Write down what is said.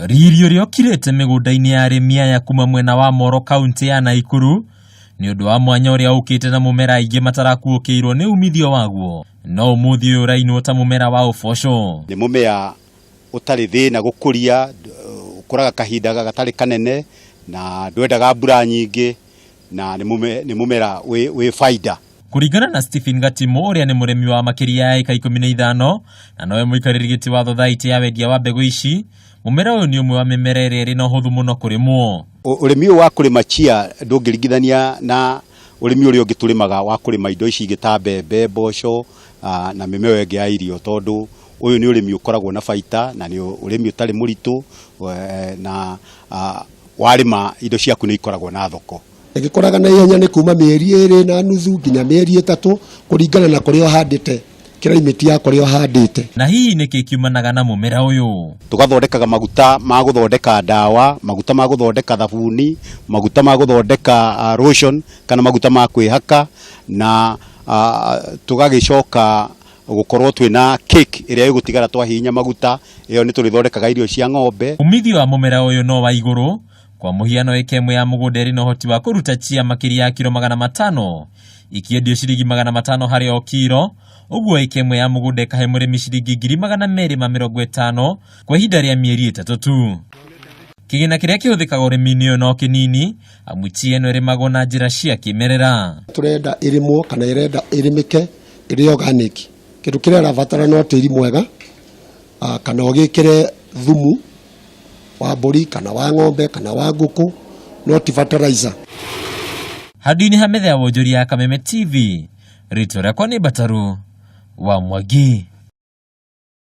Riri ũrĩa ũkirĩte mĩgũnda-inĩ ya arĩmi aya kuma mwena wa Moro kaunti ya Naikuru nĩ ũndũ wa mwanya ũrĩa ũkĩte na mũmera aingĩ matarakuũkĩirwo nĩ umithio waguo no ũmũthĩ ũyũ ũrainwo ta mũmera wa ũboco. Nĩ mũmea ũtarĩ thĩna gũkũria, ũkũraga kahinda gatarĩ kanene na ndwendaga mbura nyingĩ na nĩ mũmera wĩ baida. Kũringana na Stephen Gatimu ũrĩa nĩ mũrĩmi wa makĩria ya ĩka 15 na nowe mũikarĩri gĩtĩ wa thothaitĩ ya wendia wa mbegũ ici, mũmera ũyũ nĩ ũmwe wa mĩmera ĩrĩa ĩrĩ na ũhũthũ mũno kũrĩmwo. Ũrĩmi ũyũ wa kũrĩma chia ndũngĩringithania na ũrĩmi ũrĩa ũngĩ tũrĩmaga wa kũrĩma indo ici ingĩ ta mbembe, mboco na mĩmera ĩngĩ ya irio tondũ ũyũ nĩ ũrĩmi ũkoragwo na baita na nĩ ũrĩmi ũtarĩ mũritũ na warĩma indo ciaku nĩ ikoragwo na thoko. Ĩgĩkũraga na ihenya nĩ kuma mĩeri 2.5 nginya mĩeri 3 kũringana na kũrĩa ũhandĩte, climate ya kũrĩa ũhandĩte. Na hihi nĩkĩ kiumanaga na mũmera ũyũ? Tũgathondekaga maguta ma gũthondeka ndawa, maguta ma gũthondeka thabuni, maguta ma gũthondeka lotion kana maguta ma kwĩhaka na tũgagĩcoka gũkorwo twĩna cake ĩrĩa ĩgũtigara twahihinya maguta, ĩyo nĩ tũrĩthondekaga irio cia ng'ombe. Umithio wa mũmera ũyũ no wa igũrũ. Kwa mũhiano ĩka ĩmwe ya mũgũnda ĩrĩ na ũhoti wa kũruta chia makĩria ya kiro 500 ikĩendio ciringi 500 harĩ o kiro, ũguo ĩka ĩmwe ya mũgũnda ĩkahe mũrĩmi ciringi 250,000 kwa ihinda rĩa mĩeri 3 tu. Kĩgĩna kĩrĩa kĩhũthĩkaga ũrĩmi-inĩ ũyũ no kĩnini, amu chia ĩno ĩrĩmagwo na njĩra cia kĩmerera. Tũrenda ĩrĩmwo kana ĩrenda ĩrĩmĩke ĩrĩ organic. Kĩndũ kĩrĩa ĩrabatara no tĩri mwega, kana ũgĩkĩre thumu wa mbũri kana wa ng'ombe kana wa ngũkũ, no ti fertilizer. Handũ-inĩ ha metha ya wonjoria ya Kameme TV, rĩtwa rĩakwa nĩ Mbataru wa Mwangi.